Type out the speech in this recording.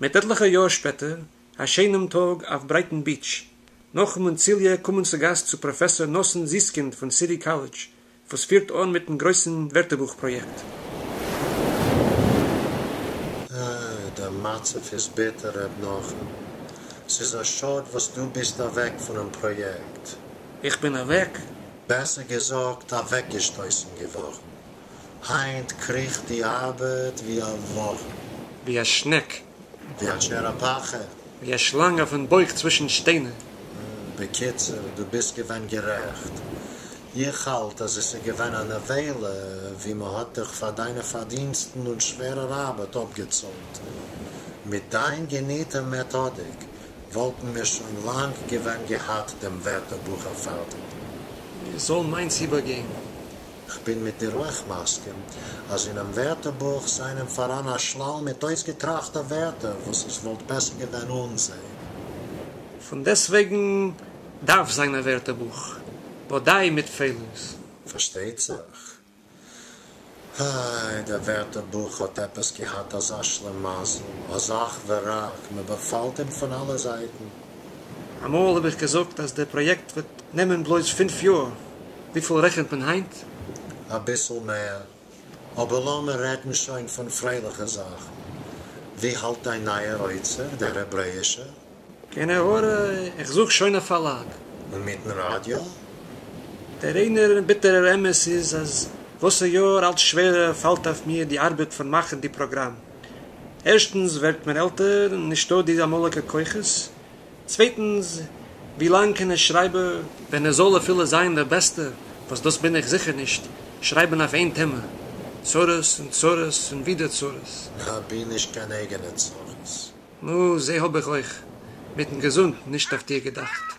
מיט עטליכע יאר שפעטער, א שיינעם טאג אויף ברייטאן ביטש, נחום און ציליע קומען צו גאסט צו פראפעסאר נתן זיסקינד פון סיטי קאלעדזש, וואס פירט אן מיטן גרויסן ווערטערבוך פראיעקט. איי, דער מצב איז ביטער ר' נחום, ס'איז א שאד וואס דו ביסט אוועק פונעם פראיעקט. איך בין אוועק? בעסער געזאגט אוועקגעשטויסן געווארן. היינט קריכט די ארבעט ווי א ווארעם. ווי א שנעק. ווי א טשערעפאכע. ווי א שלאנג אויפן בויך צווישן שטיינער. בקיצור, דו ביסט געווען גערעכט. איך האלט אז עס איז געווען א נבילה ווי מען האט דיך פאר דיינע פארדינסטן און שווערער ארבעט אפגעצאלט. מיט דיין געניטער מעטאדיק וואלטן מיר שוין לאנג געווען געהאט דעם ווערטערבוך א פארטיגן. זאל מיינס איבערגיין. כ'בין מיט דיר אויך מסכים אז אינעם ווערטערבוך זענען פאראן א שלל מיט אויסגעטראכטע ווערטער וואס עס וואלט בעסער געווען אן זיי. פון דעסטוועגן דארף זיין א ווערטערבוך, באדיי מיט פעלערס. פארשטייט זיך. איי, דער ווערטערבוך האט עפעס געהאט אזא שלימזל, אז אך ורק, מען באפאלט אים פון אלע זייטן. אמאל האב איך געזאגט אז דער פראיעקט וועט נעמען בלויז פינף יאר, וויפיל רעכנט מען היינט? אביסל מער. אבער לאמיר רעדן שוין פון פרייליכע זאכן. ווי האלט דיין נייער אוצר, דער העברעאישער? קיין עין הרע, איך זוך שוין א פארלאג. און מיטן ראדיא? דער ריינער און ביטערער אמת איז אז וואס א יאר אלץ שווערער פאלט אויף מיר די ארבעט פון מאכן די פראגראם. ערשטנס ווערט מען עלטער און נישטא די אמאליגע כוחות, צווייטנס ווי לאנג קען א שרייבער, ווען ער זאל אפילו זיין דער בעסטער, וואס דאס בין איך זיכער נישט, שרייבן אויף איין טעמע? צרות און צרות און ווידער צרות. אבי נישט קיין אייגענע צרות. נו, זיי האב איך אויך. מיטן געזונט נישט אויף דיר געדאכט.